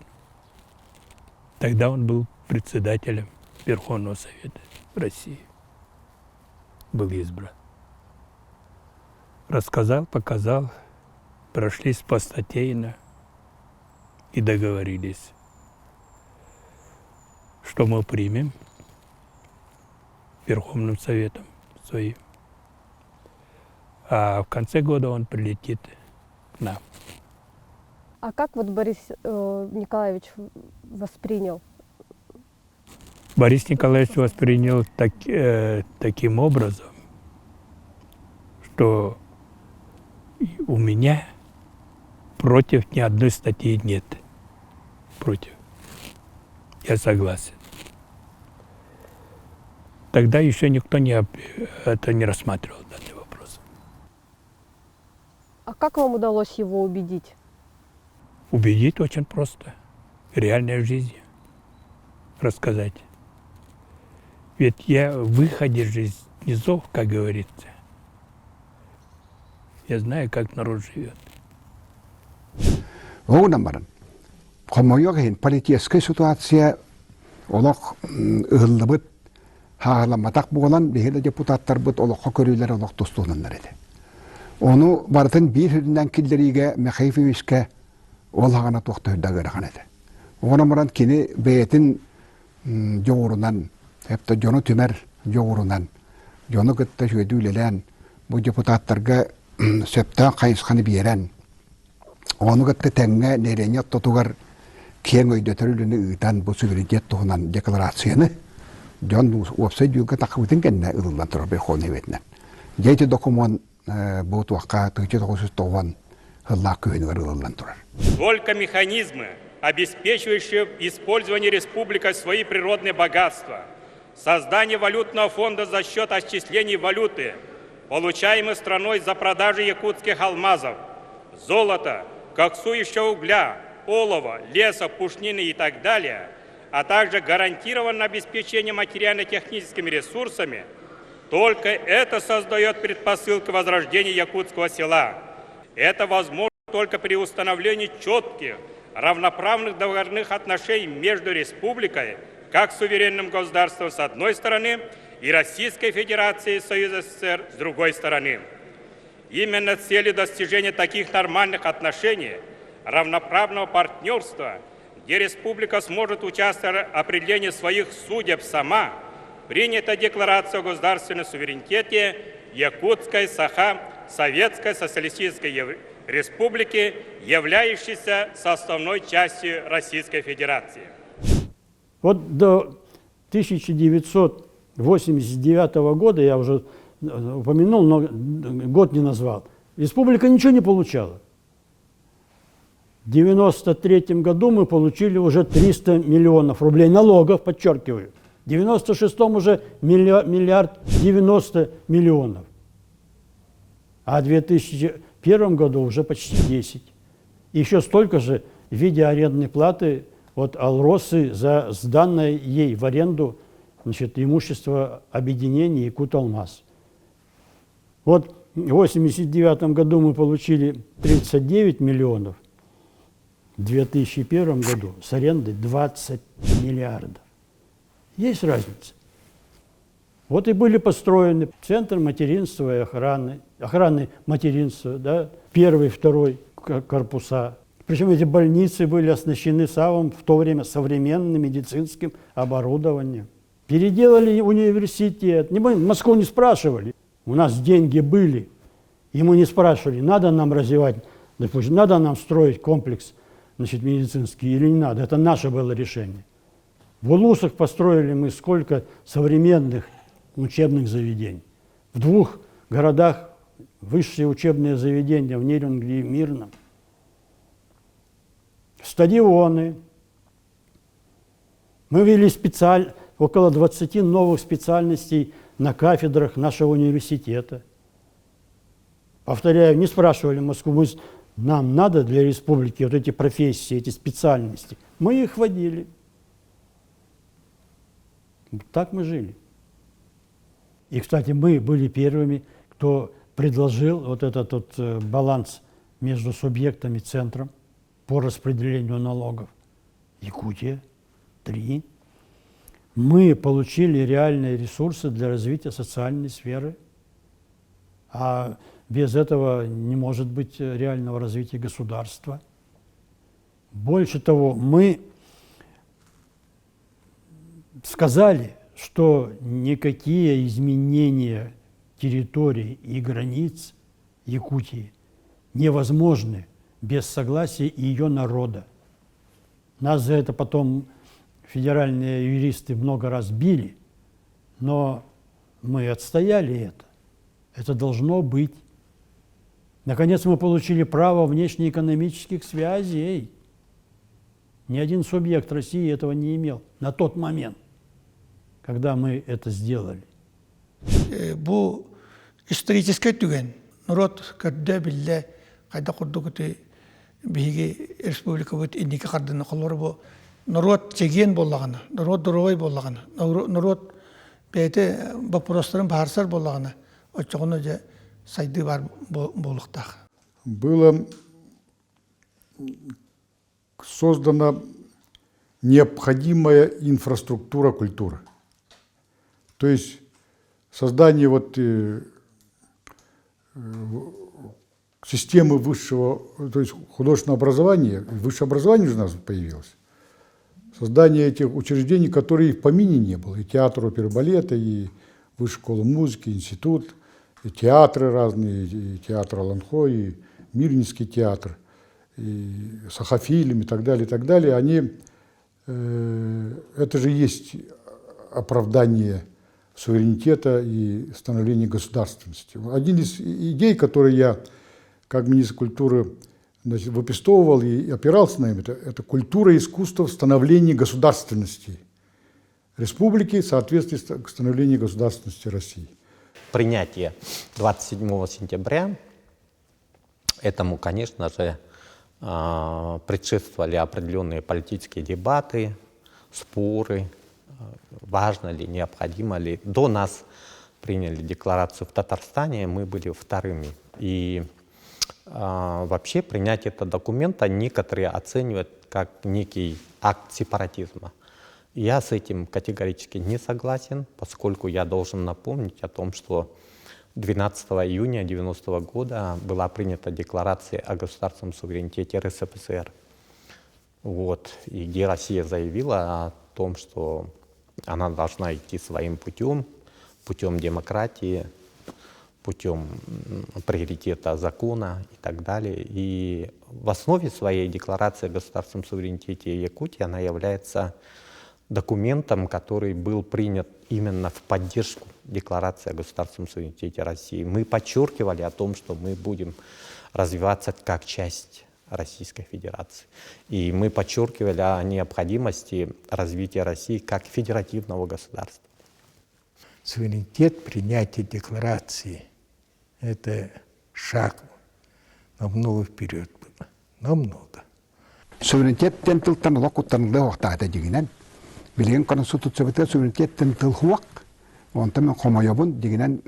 Тогда он был председателем Верховного Совета России. Был избран. Рассказал, показал, прошлись постатейно и договорились, что мы примем Верховным Советом своим. А в конце года он прилетит к нам. А как вот Борис э, Николаевич воспринял? Борис Николаевич воспринял так, э, таким образом, что у меня против ни одной статьи нет. Против. Я согласен. Тогда еще никто не, это не рассматривал, данный вопрос. А как вам удалось его убедить? Убедить очень просто. Реальная жизнь рассказать. Ведь я в выходе же из низов, как говорится. Я знаю, как народ живет. Оҕунан баран, хомойуох иһин политическай ситуация олох ыһыллыбыт, хааһыламматах буолан, биһиги да депутаттарбыт олоххо көрүүлэр олох тустуһунаннар этэ. Ону барытын биир сүрүнэн киллэриигэ Михаил Ефимовичка ол хаҕана туох да үрдэ ыарахан этэ. Оҕонон баран кини бэйэтин дьоҕурунан, эптэ дьону түмэр дьоҕурунан, дьону кытта үчүгэйдик үлэлээн, бу депутаттарга сөптөөх хайысханы биэрэн, ону кытта тэҥҥэ нэһилиэнньэ ортотугар киэҥ өйдөтөр үлэни ыытан бу суверенитет туһунан декларацияны дьон уопсай дьүүлгэ тахсыбытын кэннэ ылыллан турар Верховный Советинэн. Дьэ ити докумуон бу туохха 1990 сыллаах күһүнүгэр ылыллан турар. Только механизмы, обеспечивающие использование республикой свои природные богатства, создание валютного фонда за счет отчислений валюты, получаемой страной за продажу якутских алмазов, золота, коксующего угля, олова, леса, пушнины и так далее, а также гарантированное обеспечение материально-техническими ресурсами, только это создает предпосылки возрождения якутского села. Это возможно только при установлении четких, равноправных договорных отношений между республикой, как суверенным государством с одной стороны, и Российской Федерацией Союза СССР с другой стороны. Именно целью достижения таких нормальных отношений, равноправного партнерства, где республика сможет участвовать в определении своих судеб сама, принята Декларация о государственном суверенитете Якутской Саха Советской Социалистической Республики, являющейся составной частью Российской Федерации. Вот до 1989 года, я уже упомянул, но год не назвал, республика ничего не получала. В 1993 году мы получили уже 300 миллионов рублей налогов, подчеркиваю. В 1996 уже миллиард 90 миллионов. А в 2001 году уже почти 10. И еще столько же в виде арендной платы от Алросы за сданное ей в аренду значит, имущество объединения Якут-Алмаз. Вот в 1989 году мы получили 39 миллионов, в 2001 году с аренды 20 миллиардов. Есть разница? Вот и были построены Центр материнства и охраны, охраны материнства, да, первый, второй корпуса. Причем эти больницы были оснащены самым в то время современным медицинским оборудованием. Переделали университет. Не, Москву не спрашивали. У нас деньги были. И мы не спрашивали, надо нам развивать, допустим, надо нам строить комплекс значит, медицинский или не надо. Это наше было решение. В Улусах построили мы сколько современных учебных заведений. В двух городах высшие учебные заведения в Нерюнгри и Мирном. Стадионы. Мы ввели специаль... около 20 новых специальностей на кафедрах нашего университета. Повторяю, не спрашивали Москву, мы, нам надо для республики вот эти профессии, эти специальности. Мы их вводили. Вот так мы жили. И, кстати, мы были первыми, кто предложил вот этот вот э, баланс между субъектами и центром по распределению налогов. Якутия – три. Мы получили реальные ресурсы для развития социальной сферы. А без этого не может быть реального развития государства. Больше того, мы сказали, что никакие изменения территорий и границ Якутии невозможны без согласия ее народа. Нас за это потом федеральные юристы много раз били, но мы отстояли это. Это должно быть. Наконец мы получили право внешнеэкономических связей. Ни один субъект России этого не имел на тот момент, когда мы это сделали. Э, бу историческай түгэн норуот көрдө биллэ хайдах курдук ити биһиги республикабыт инники хардыны холлор бу норуот чэгиэн буоллаҕына норуот доруобай буоллаҕына норуот бэйэтэ боппуруостарын быһаарсар буоллаҕына оччоҕуна дьэ сайдыы баар буолуохтаах. Было создана необходимая инфраструктура культуры. То есть создание вот э, системы высшего, то есть художественного образования, высшее образование же у нас появилось, создание этих учреждений, которые в помине не было, и театр оперы балета, и высшая школа музыки, институт, и театры разные, и театр Аланхо, и Мирнинский театр, и Сахафильм, и так далее, и так далее, они, э, это же есть оправдание суверенитета и становления государственности. Один из идей, которые я, как министр культуры, значит, выпистовывал и опирался на это, это культура и искусство в становлении государственности республики в соответствии с становлением государственности России. Принятие 27 сентября этому, конечно же, а, предшествовали определенные политические дебаты, споры, важно ли, необходимо ли. До нас приняли декларацию в Татарстане, мы были вторыми. И э, вообще принятие этого документа некоторые оценивают как некий акт сепаратизма. Я с этим категорически не согласен, поскольку я должен напомнить о том, что 12 июня 1990 года была принята декларация о государственном суверенитете РСФСР. Вот, и где Россия заявила о том, что она должна идти своим путем, путем демократии, путем приоритета закона и так далее. И в основе своей декларации о государственном суверенитете Якутии она является документом, который был принят именно в поддержку Декларации о государственном суверенитете России. Мы подчеркивали о том, что мы будем развиваться как часть Российской Федерации. И мы подчеркивали о необходимости развития России как федеративного государства. Суверенитет принятия декларации – это шаг намного вперед было, намного. Суверенитет диэн тылтан олох куттаныллыа суохтаата дьиҥинэн. Билигин Конституциябытыгар суверенитет диэн тыл суох. Онтон мин хомойобун дьиҥинэн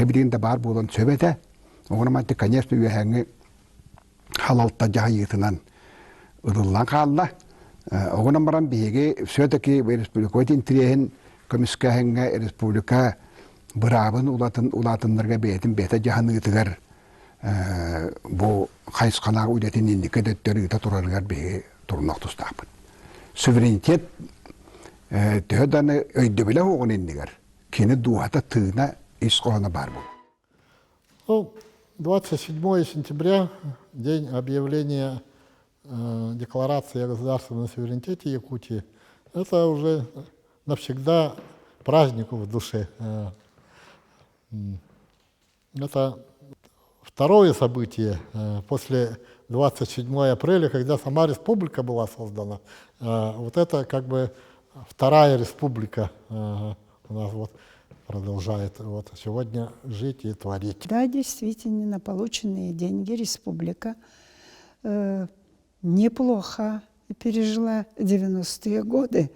билигин да баар буолан сөп этэ. Оҕону манты, конечно, үөһээҥҥи халалта дьаһайыытынан ылыллан хаалла. Оҕунан баран биһиги все-таки республикабыт интириэһин көмүскээһиҥҥэ республика быраабын улатын улаатыннарга бэйэтин бэйэтэ дьаһаныытыгар бу хайысхалаах үлэтин инники өттүгэр ыыта турарыгар биһиги турунуох тустаахпыт. Суверенитет төһө даҕаны өйдөбүлэ суоҕун иннигэр кини дууһата тыына ис хоһооно баар буолар. Ну, 27 сентября, день объявления э, Декларации о государственном суверенитете Якутии, это уже навсегда праздник в душе. Э, это второе событие после 27 апреля, когда сама республика была создана. Вот это как бы вторая республика у нас вот продолжает вот сегодня жить и творить. Да, действительно, на полученные деньги республика неплохо пережила 90-е годы,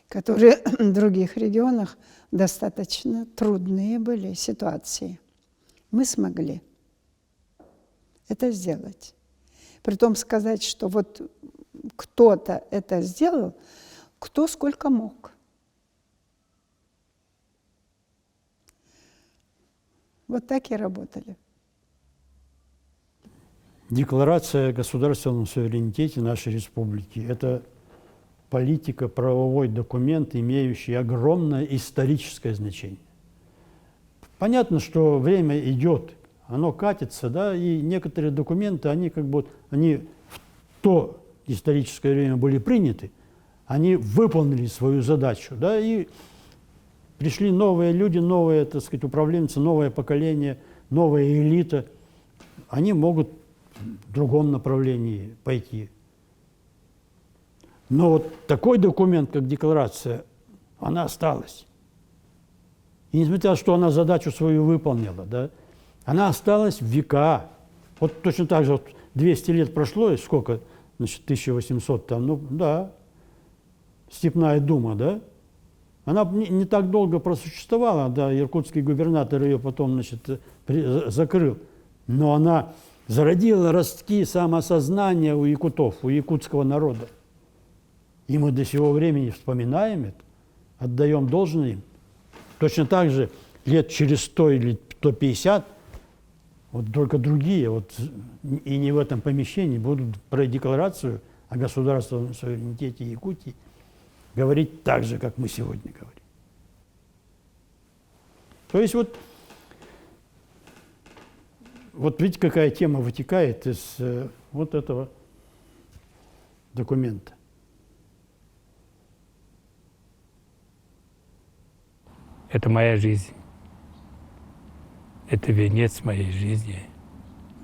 которые в других регионах достаточно трудные были ситуации. Мы смогли это сделать. Притом сказать, что вот кто-то это сделал, кто сколько мог. Вот так и работали. Декларация о государственном суверенитете нашей республики – это политика, правовой документ, имеющий огромное историческое значение. Понятно, что время идет, оно катится, да, и некоторые документы, они как бы, они в то историческое время были приняты, они выполнили свою задачу, да, и пришли новые люди, новые, так сказать, управленцы, новое поколение, новая элита. Они могут в другом направлении пойти. Но вот такой документ, как декларация, она осталась. И несмотря на то, что она задачу свою выполнила, да, она осталась в века. Вот точно так же вот 200 лет прошло, и сколько, значит, 1800 там, ну да, Степная дума, да, она не так долго просуществовала, да, иркутский губернатор ее потом, значит, закрыл, но она зародила ростки самосознания у якутов, у якутского народа. И мы до сего времени вспоминаем это, отдаем должное им. Точно так же лет через 100 или 150, вот только другие, вот, и не в этом помещении, будут про декларацию о государственном суверенитете Якутии говорить так же, как мы сегодня говорим. То есть вот, вот видите, какая тема вытекает из вот этого документа. Это моя жизнь. Это венец моей жизни,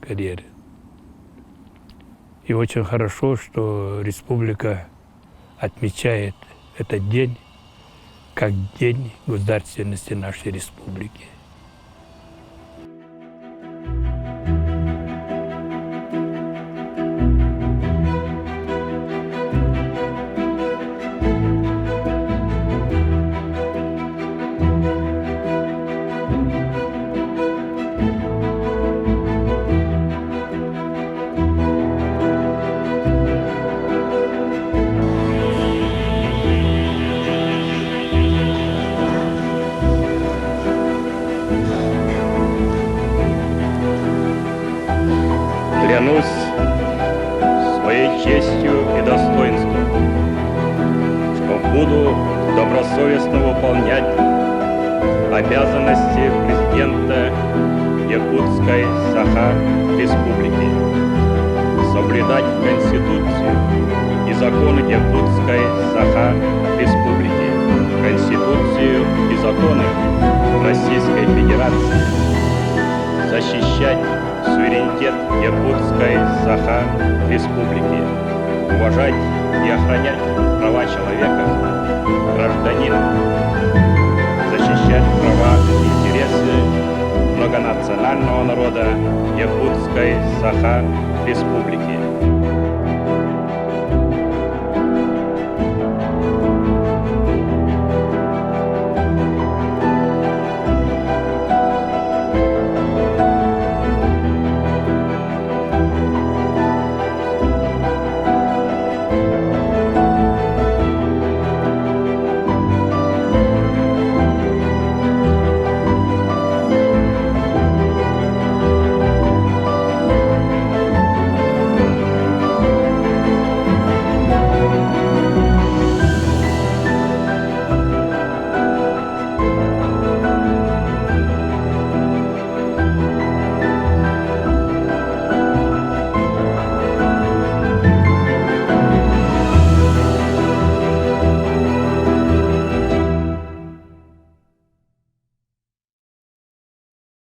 карьеры. И очень хорошо, что республика отмечает этот день как День государственности нашей республики. Клянусь своей честью и достоинством, что буду добросовестно выполнять обязанности президента Якутской Саха Республики, соблюдать Конституцию и законы Якутской Саха Республики, Конституцию и законы Российской Федерации, защищать суверенитет Якутской Саха Республики, уважать и охранять права человека, гражданина, защищать права и интересы многонационального народа Якутской Саха Республики.